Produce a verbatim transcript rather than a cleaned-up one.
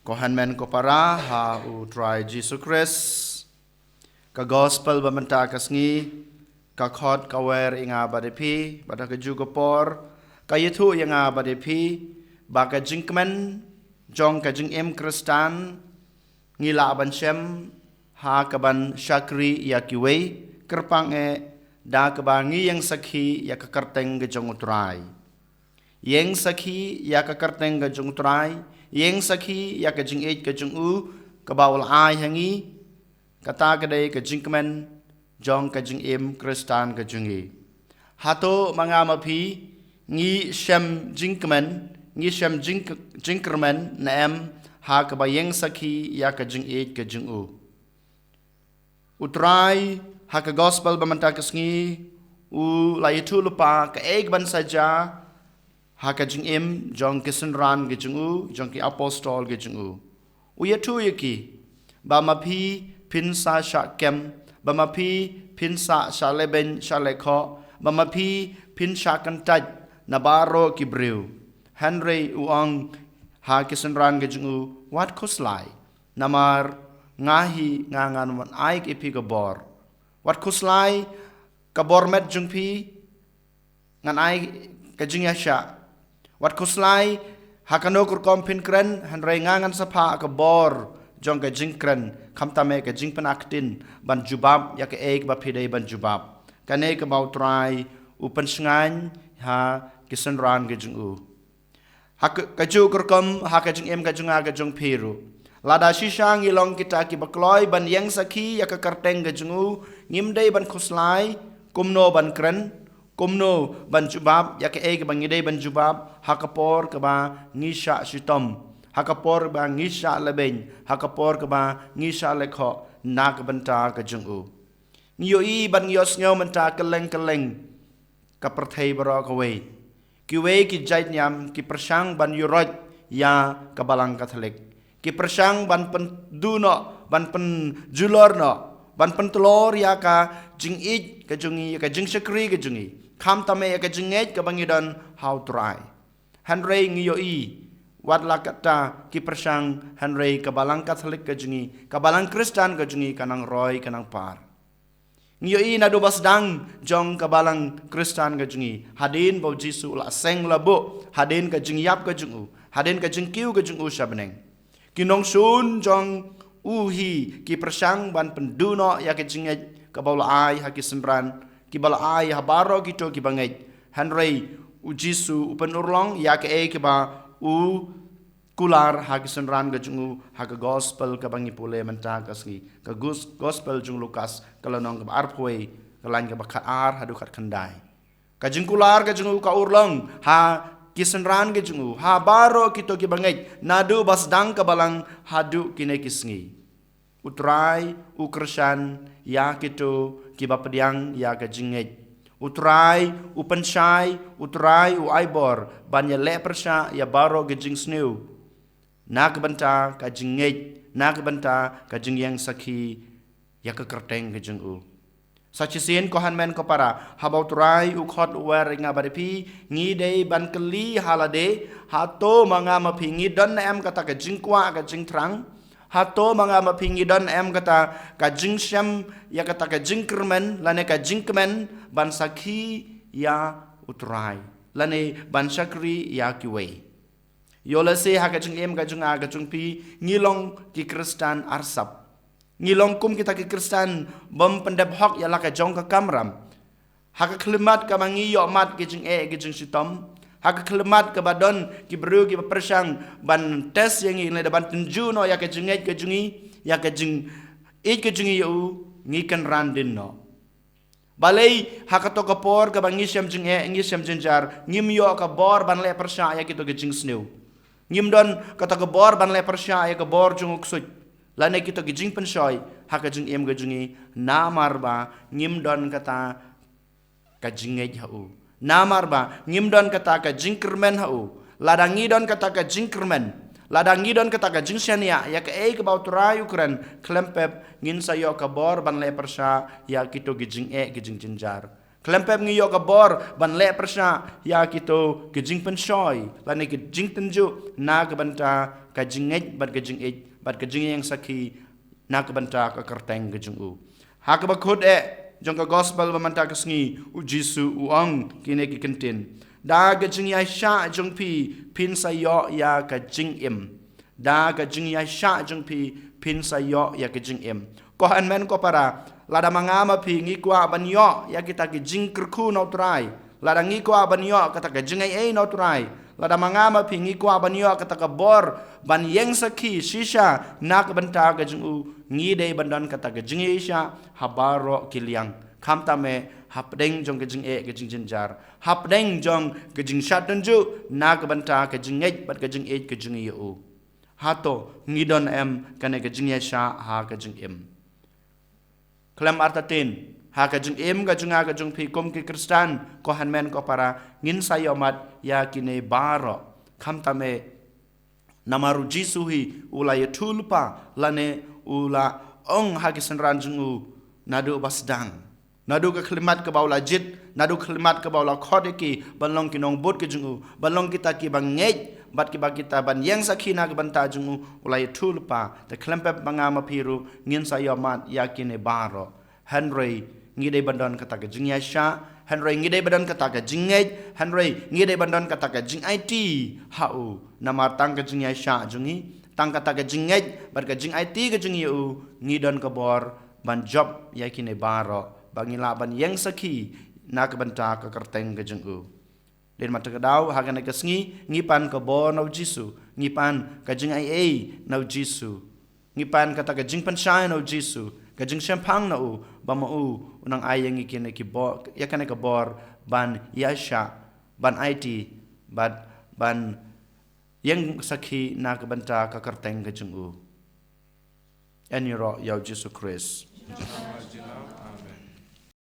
Ko hynmen ko para ha u Trai Jisu Khrist. Ka gospel ba mynta ka sngi, ka khot ka wer ïa nga bad ïa phi, bad ha kajuh ka por, ka ïathuh ïa nga bad ïa phi, ba ka jingkmen jong ka jingim Khristan, ngi lah ban shem ha kaban shakri ïa kiwei, kyrpang eh da kaba ngi ïeng sakhi ïa ka kyrteng ka jong u Trai. Ïeng sakhi ïa ka kyrteng ka jong u Trai, ïeng sakhi ïa ka jingïeit ka jong u, kaba u la ai ha ngi, kata ka dei ka jingkmen jong ka jingim Khristan ka jong ngi. Hato ma nga ma phi, ngi shem jingkmen, ngi shem jing, jingkyrmen ne em, ha kaba ïeng sakhi ïa ka jingïeit ka jong u. U Trai, ha ka gospel ba mynta ka sngi, u la ïathuh lypa kaei kaban sa jia ha ka jingim jong ki synran ki jong u, jong ki apostol ki jong u. U ïathuh ïa ki, ba ma phi phin sa shah kem, ba ma phi phin sa shah lehbeiñ shah lehkhoh, ba ma phi phin shah kyntait na baroh ki briew. Hynrei u ong ha ki synran ki jong u, wat khuslai. Namar nga hi nga ngan wan ai ïa phi ka bor. Wat khuslai, ka bor met jong phi ngan ai ka jingïaishah. Wat khuslai, ha kano ka rukom phin kren, hynrei nga ngan sa phah ka bor jong ka jingkren, khamtam eh ka jingpynaktin ban jubab ïa kaei kaba phi dei ban jubab. Kane kaba u Trai u pynshngaiñ ha ki synran ki jong u. Ha ka, kajuh ka rukom ha ka jingim ka jong nga ka jong phi ruh. Lada shisha ngi long kita kiba kloi ban ïeng sakhi ïa ka kyrteng ka jong u, ngim dei ban khuslai kumno ban kren, kumno ban jubab ïa kaei kaba ngi dei ban jubab, ha ka por kaba ngi shah shitom, ha ka por kaba ngi shah lehbeiñ, ha ka por kaba ngi shah lehkhoh na ka bynta ka jong u. Ngi ïohi bad ngi ïohsngew mynta kylleng kylleng ka pyrthei baroh kawei. Kiwei ki jait niam ki pyrshang ban ïuroit ïa ka Balang Katholik. Ki pyrshang ban pynduh noh, ban pynjulor noh, ban pyntlor ïa ka jingïeit ka jong ngi, ïa ka jingshakri ka jong ngi, khamtam eh ïa ka jingngeit kaba ngi don ha u Trai. Hynrei ngi ïohi, wat la katta ki pyrshang, hynrei ka Balang Katholik ka jong ngi, ka Balang Khristan ka jong ngi ka nang roi ka nang par. Ngi ïohi naduh ba sdang jong ka Balang Khristan ka jong ngi, hadien ba u Jisu u la seng la buh, hadien ka jingïap ka jong u, hadien ka jingkiew ka jong u sha bneng, ki nongshun jong u hi ki pyrshang ban pynduh noh ïa ka jingngeit kaba u la ai ha ki synran, kiba la ai ha baroh kito kiba ngeit. Hynrei u Jisu u pynurlong ïa kaei kaba u kular ha ki synran ka jong u ha ka gospel kaba ngi pule mynta ka sngi, ka gos-, gospel jong u Lukas, ka lynnong kaba arphew wei, ka lain kaba khatar haduh khatkhyndai. Ka jingkular ka jong u ka urlong ha ki synran ka jong u, ha baroh kito kiba ngeit, naduh ba sdang ka Balang haduh kine ki sngi. U Trai u kyrshan ïa kito kiba pdiang ïa ka jingngeit. U Trai u pynshai, u Trai u ai bor ban ïaleh pyrshah ïa baroh ka jingsniew na ka bynta ka jingngeit, na ka bynta ka jingïeng sakhi ïa ka kyrteng ka jong u. Sa shisien ko hynmen ko para, haba u Trai u khot u wer ïa nga bad ïa phi, ngi dei ban kylli ha lade, hato ma nga ma phi ngi don ne em kata ka jingkwah ka jingthrang? Hato ma nga ma phi ngi don ne em kata ka jingshem ïa kata ka jingkyrmen lane ka jingkmen ban sakhi ïa u Trai lane ban shakri ïa kiwei? Ïoh lehse ha ka jingim ka jong nga ka jong phi ngi long ki Khristan arsap. Ngi long kum kita ki Khristan bym pyndep hok ïa la ka jong ka kamram. Ha ka khyllipmat kaba ngi ïoh mad ki jingeh ki jingshitom, ha ka khyllipmat kaba don ki briew kiba pyrshang ban test ïa ngi, lane da ban tynjuh noh ïa ka jingngeit ka jong ngi, ïa ka jingïeit ka jong ngi ïa u, ngi kynran dien noh. Balei ha kato ka por kaba ngi shem jingeh, ngi shem jynjar, ngim ïoh ka bor ban leh pyrshah ïa kito ki jingsniew? Ngim don kato ka bor ban leh pyrshah ïa ka bor jong u ksuid lane kito ki jingpynshoi ha ka jingim ka jong ngi, namar ba ngim don kata ka jingngeit ha u. Namar ba ngim don kata ka jingkyrmen ha u. Lada ngi don kata ka jingkyrmen, lada ngi don kata ka jingshaniah ïa kaei kaba u Trai u kren, khlem pep ngin sa ïoh ka bor ban leh pyrshah ïa kito ki jingeh ki jingjynjar. Khlem pep ngi ïoh ka bor ban leh pyrshah ïa kito ki jingpynshoi lane ki jingtynjuh na ka bynta ka jingngeit bad ka jingïeit bad ka jingïeng sakhi na ka bynta ka kyrteng ka jong u. Ha kaba kut eh jong ka gospel ba mynta ka sngi, u Jisu u ong kine ki kyntien: Da ka jingïaishah jong phi phin sa ïoh ïa ka jingim. Da ka jingïaishah jong phi phin sa ïoh ïa ka jingim. Ko hynmen ko para, lada ma nga ma phi ngi kwah ban ïoh ïa kita ki jingkyrkhu na u Trai, lada ngi kwah ban ïoh kata ka jingaiei na u Trai, lada ma nga ma phi ngi kwah ban ïoh kata ka bor ban ïeng sakhi shisha na ka bynta ka jong u, ngi dei ban don kata ka jingïaishah ha baroh ki liang. Khamtam eh hapdeng jong ka jingeh ka jingjynjar, hapdeng jong ka jingshad tynjuh na ka bynta ka jingngeit bad ka jingïeit ka jong ngi ïa u. Hato ngi don em kane ka jingïaishah ha ka jingim? Khlem artatien, ha ka jingim ka jong nga ka jong phi kum ki Khristan, ko hynmen ko para, ngin sa ïohmat ïa kine baroh. Khamtam eh, namar u Jisu hi u la ïathuhlypa lane u la ong ha ki synran jong u naduh ba sdang. Naduh ka khyllipmat kaba u la jied, naduh ka khyllipmat kaba u la khot ïa ki ban long ki nongbud ki jong u, ban long kita kiba ngeit bad kiba kita ban ïeng sakhi na ka bynta jong u, u la ïathuhlypa. Te khlem pep ma nga ma phi ruh ngin sa ïohmat ïa kine baroh. Hynrei ngi dei ban don kata ka jingïaishah, hynrei ngi dei ban don kata ka jingngeit, hynrei ngi dei ban don kata ka jingaiti ha u. Namar tang ka jingïaishah jong ngi, tang kata ka jingngeit bad ka jingaiti ka jong ngi ïa u, ngi don ka bor ban jop ïa kine baroh, ba ngi lah ban ïeng sakhi na ka bynta ka kyrteng ka jong u. Dei namar kata ka daw ha kane ka sngi ngi pan ka bor na u Jisu, ngi pan ka jingaiei na u Jisu, ngi pan kata ka jingpynshai na u Jisu, ka jingshemphang na u, ba ma u u nang ai ïa ngi kine ki bor, ïa kane ka bor ban ïaishah, ban aiti bad ban ïeng sakhi na ka bynta ka kyrteng ka jong u. Yn ïaroh ïa u Jisu Khrist.